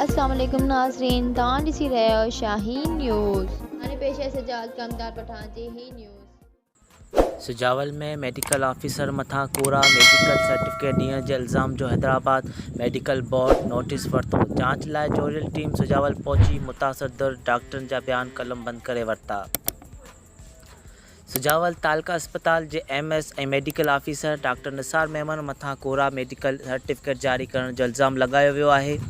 السلام عليڪم ناظرين توهان ڏسي رهيا آهيو شاهين نيوز. هاڻي پيش آهي سجاد ڪمدار پٺاڻ جي هي نيوز. سجاول ۾ ميڊيڪل آفيسر مٿان ڪوڙا ميڊيڪل سرٽيفڪيٽ ڏيڻ جي الزام جو حيدرآباد ميڊيڪل بورڊ نوٽيس ورتو، جاچ لاء جوڙيل ٽيم سجاول پهچي متاثر ڌر ڊاڪٽرن جا بيان قلمبند ڪري ورتا. سجاول تعلقه اسپتال جي M S ۽ medical officer doctor Nisar Memon مٿان ڪورا ميڊيڪل سرٽيفڪيٽ جاري ڪرڻ جو الزام لڳايو ويو آهي.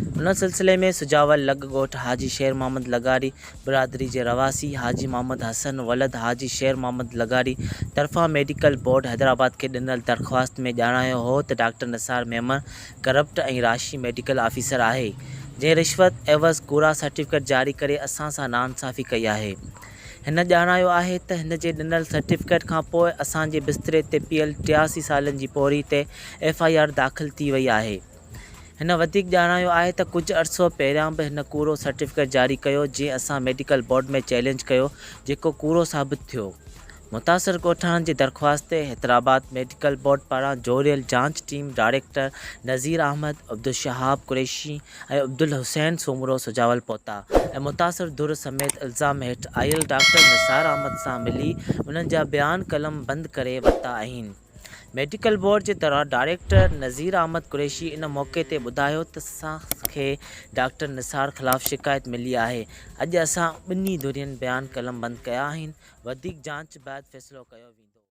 ان سلسلي ۾ سجاول لڳ ڳوٺ حاجي شير محمد لغاري برادري جي رهواسي حاجي محمد حسن ولد حاجي شير محمد لغاري طرفان ميڊيڪل بورڊ حيدرآباد کي ڏنل درخواست ۾ ڄاڻايو هو ته ڊاڪٽر نثار ميمڻ ڪرپٽ ۽ راشي ميڊيڪل آفيسر آهي جنهن رشوت عيوض ڪوڙا سرٽيفڪيٽ جاري ڪري اسان سان ناانصافي ڪئي آهي. هن ڄاڻايو آهي ته هن جي ڏنل سرٽيفڪيٽ کانپوء اسان جي بستري تي پيل 83 سالن جي پوڙهي تي ايف I R داخل ٿي وئي آهي. هن وڌيڪ ڄاڻايو آهي ته ڪجهه عرصو پهريان به هن ڪوڙو سرٽيفڪيٽ جاري ڪيو جنهن اسان ميڊيڪل بورڊ ۾ چئلينج ڪيو جيڪو ڪوڙو ثابت ٿيو. متاثر ڳوٺاڻن جي درخواست تي حيدرآباد ميڊيڪل بورڊ پاران جوڙيل جاچ ٽيم ڊائريڪٽر نذير احمد، عبدالشهاب قريشي ۽ عبدالحسين سومرو سجاول پهتا ۽ متاثر ڌر سميت الزام هيٺ آيل ڊاڪٽر نثار احمد سان ملي انهن جا بيان قلم بند ڪري ورتا آهن. ميڊيڪل بورڊ جي ڊائريڪٽر نذير احمد قريشي ان موقعي تي ٻڌايو ته اسان کي ڊاڪٽر نثار خلاف شڪايت ملي آهي، اڄ اسان ٻنهي ڌرين بيان قلم بند ڪيا آهن، وڌيڪ جاچ بعد فيصلو ڪيو ويندو.